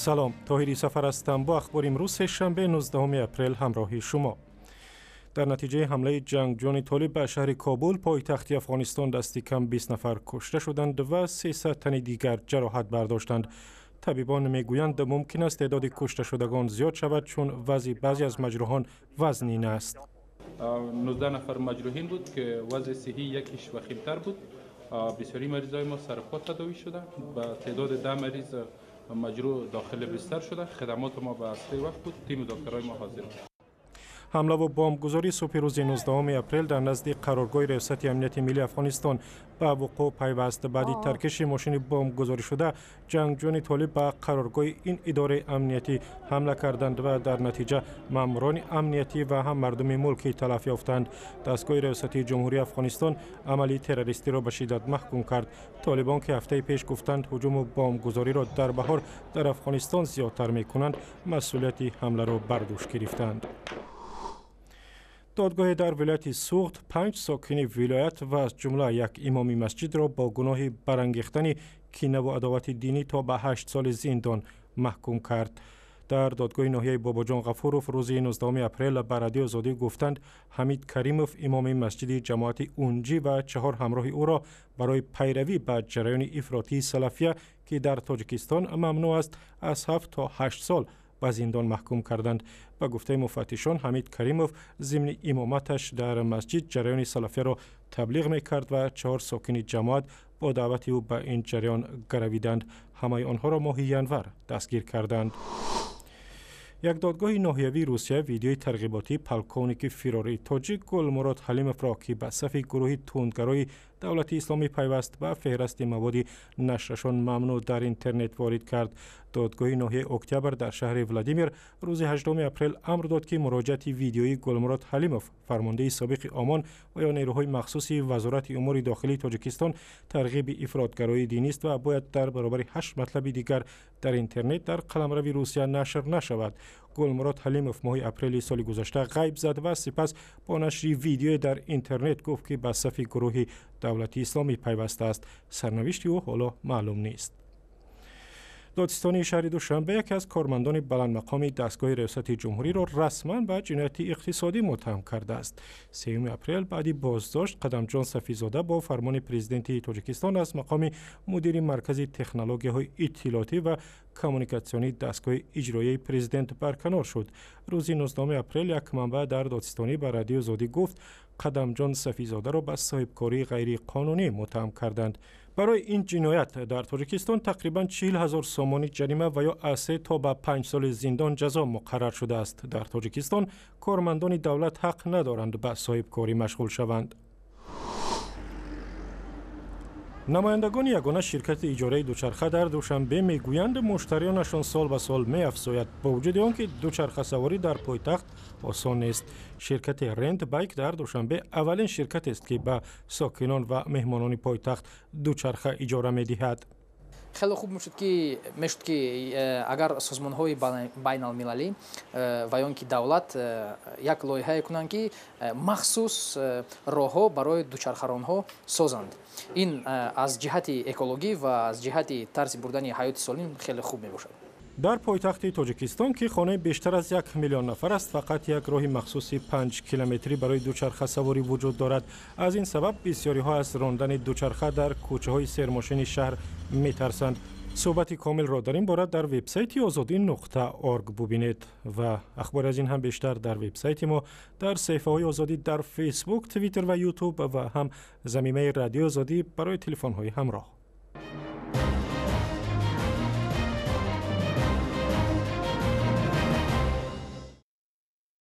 Салом, Тоҳири Сафар ҳастам. Бо ахбори имрӯз сешанбе, 19 апрел ҳамроҳи шумо. Дар натиҷаи ҳамлаи ҷангҷӯёни толиб ба шаҳри Кобул, пойтахти Афғонистон, дасти кам 20 нафар кушта шуданд ва 300 тани дигар ҷароҳат бардоштанд. Табибон мегӯянд, мумкин аст теъдоди кушташудагон зиёд шавад, чун вазъи баъзе аз маҷрӯҳон вазнин аст. 19 нафар маҷрӯҳин буд, ки вазъи сиҳӣ якиш вахимтар буд. Бисёри маризои мо сарпо тадовӣ шуда, ба теъдоди 10 мариз маҷрӯҳ дохили бистар шуда. Хидмоти мо ба асри вақт буд, тими докторای мо ҳозир буд. Ҳамлаву бомбгузорӣ субҳи рӯзи 19 апрел дар назди қароргоҳи Риёсати амнияти миллии Афғонистон ба вуқӯъ пайваст. Баъди таркиши мошини бомбгузорӣшуда ҷангҷӯёни толиб ба қароргоҳи ин идораи амниятӣ ҳамла карданд ва дар натиҷа маъмурони амниятӣ ва ҳам мардуми мулкӣ талаф ёфтанд. Дастгоҳи Риёсати Ҷумҳурии Афғонистон амали террористиро ба шиддат маҳкум кард. Толибон, ки ҳафтаи пеш гуфтанд, ҳуҷуму бомбгузориро дар баҳор дар Афғонистон зиёдтар мекунанд, масъулияти ҳамларо бар дӯш гирифтанд. Додгоҳе дар вилояти Суғд 5 сокини вилоят ва аз ҷумла як имоми масҷидро бо гуноҳи барангехтани кинаву адовати динӣ то ба 8 соли зиндон маҳкум кард. Дар додгоҳи ноҳияи Бобоҷон Ғафуров рӯзи 19 апрел ба Радиои Озодӣ гуфтанд, Ҳамид Каримов, имоми масҷиди ҷамоати Унҷӣ, ва 4 ҳамроҳи ӯро барои пайравӣ ба ҷараёни ифротии салафия, ки дар Тоҷикистон мамнӯъ аст, аз 7 то 8 сол ба зиндон маҳкум карданд. Ба гуфтаи муфаттишон, Ҳамид Каримов зимни имоматаш дар масҷид ҷараёни салафияро таблиғ мекард ва 4 сокини ҷамоат бо даъвати ӯ ба ин ҷараён гаравиданд. Ҳамаи онҳоро моҳи январ дастгир карданд. Як додгоҳи ноҳиявии Русия видеои тарғиботии полковники фирории тоҷик Гулмурод Ҳалимовро, ки ба сафи гурӯҳи тундгарои Давлати Исломӣ пайваст, ба феҳрасти маводи нашрашон мамнӯъ дар интернет ворид кард. Додгоҳи ноҳияи Октябр дар шаҳри Владимир рӯзи 8 апрел амр дод, ки муроҷиати видеоии Гулмурод Ҳалимов, фармондеҳи собиқи ОМОН ва ё нерӯҳои махсуси Вазорати умури дохилии Тоҷикистон, тарғиби ифротгароии динист ва бояд дар баробари 8 матлаби дигар дар интернет дар қаламрави Русия нашр нашавад. Гулмурод Ҳалимов моҳи апрели соли гузашта ғайб зад ва сипас бо нашри видеое дар интернет гуфт, ки ба сафи гурӯҳи Давлати Исломӣ пайвастааст. Сарнавишти ӯ ҳоло маълум нест. Додситонии шаҳри Душанбе яке аз кормандони баландмақоми дастгоҳи Риёсати Ҷумҳуриро расман ба ҷинояти иқтисодӣ муттаҳам кардааст. 3 апрел баъди боздошт Қадамҷон Сафизода бо фармони президенти Тоҷикистон аз мақоми мудири Маркази технологияҳои иттилоотӣ ва коммуникатсионии дастгоҳи иҷроияи президент барканор шуд. Рӯзи 19 апрел як манбаъ дар додситонӣ ба Радиои Озодӣ гуфт, Қадамҷон Сафизодаро ба соҳибкории ғайриқонунӣ муттаҳам карданд. Барои ин ҷиноят дар Тоҷикистон тақрибан 40 ҳазор сомонӣ ҷарима ва ё аз 3 то ба 5 соли зиндон ҷазо муқаррар шудааст. Дар Тоҷикистон кормандони давлат ҳақ надоранд ба соҳибкорӣ машғул шаванд. Намояндагони ягона ширкати иҷораи дучарха дар Душанбе мегӯянд, муштариёнашон сол ба сол меафзояд, бо вуҷуди он ки дучархасаворӣ дар пойтахт осон нест. Ширкати Рент Байк дар Душанбе аввалин ширкатест, ки ба сокинон ва меҳмонони пойтахт дучарха иҷора медиҳад. Хеле хуб мешуд, ки агар созмонҳои байналмилалӣ ва ё он ки давлат як лоиҳае кунанд, ки махсус роҳҳо барои дучархаронҳо созанд. Ин аз ҷиҳати экологӣ ва аз ҷиҳати тарзи бурдани ҳаёти солим хеле хуб мебошад. Дар пойтахти Тоҷикистон, ки хонаи бештар аз 1 миллион нафар аст, фақат як роҳи махсуси 5 километрӣ барои дучархасаворӣ вуҷуд дорад. Аз ин сабаб бисёриҳо аз рондани дучарха дар кӯчаҳои сермошини шаҳр метарсанд. Суҳбати комилро дар ин бора дар вебсайти озодӣ.орг бубинед ва ахбори аз ин ҳам бештар дар вебсайти мо, дар саҳифаҳои Озодӣ дар Фейсбук, Твиттер ва Ютуб ва ҳам замимаи Радиои Озодӣ барои телефонҳои ҳамроҳ.